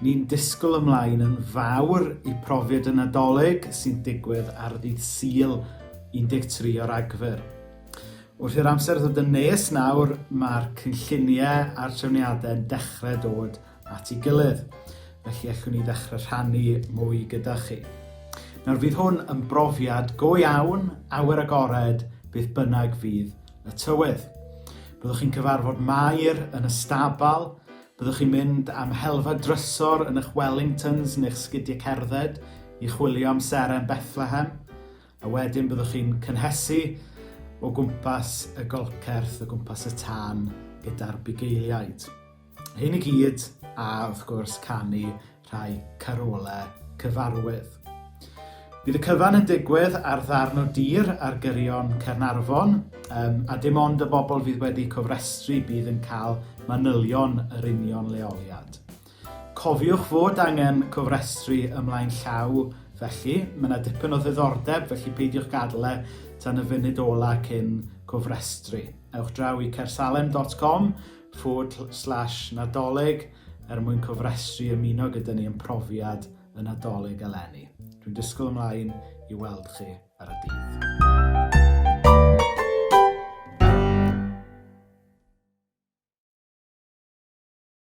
Ni'n disgwyl ymlaen yn fawr i profiad y Nadolig sy'n digwydd ar ddydd Sul 13 o Ragfyr. Wrth i'r amser ddod yn nes nawr, mae'r cynlluniau a'r trefniadau yn dechrau dod at ei gilydd, felly allwn ni ddechrau rhannu mwy gyda chi. Nawr fydd hwn yn brofiad go iawn, awyr agored, beth bynnag fydd y tywydd. Byddwch chi'n cyfarfod Mair yn y stabal, Byddwch chi'n mynd am helfa drysor yn eich Wellingtons neu'ch sgidiau cerdded i chwilio am seren Bethlehem, a wedyn byddwch chi'n cynhesu o gwmpas y golcerth, o gwmpas y tân gyda'r bugeiliaid. Hyn i gyd, a wrth gwrs canu rhai carolau cyfarwydd. Bydd y cyfan yn digwydd ar ddarn o dir ar gyrion Caernarfon, um, a dim ond y bobl fydd wedi cofrestru bydd yn cael manylion yr union leoliad. Cofiwch fod angen cofrestru ymlaen llaw felly, mae yna dipyn o ddiddordeb, felly peidiwch gadael e tan y funud ola cyn cofrestru. Ewch draw i caersalem.com forward slash nadolig er mwyn cofrestru ymuno gyda ni yn profiad y Nadolig eleni. Dwi'n disgwyl ymlaen i weld chi ar y dydd.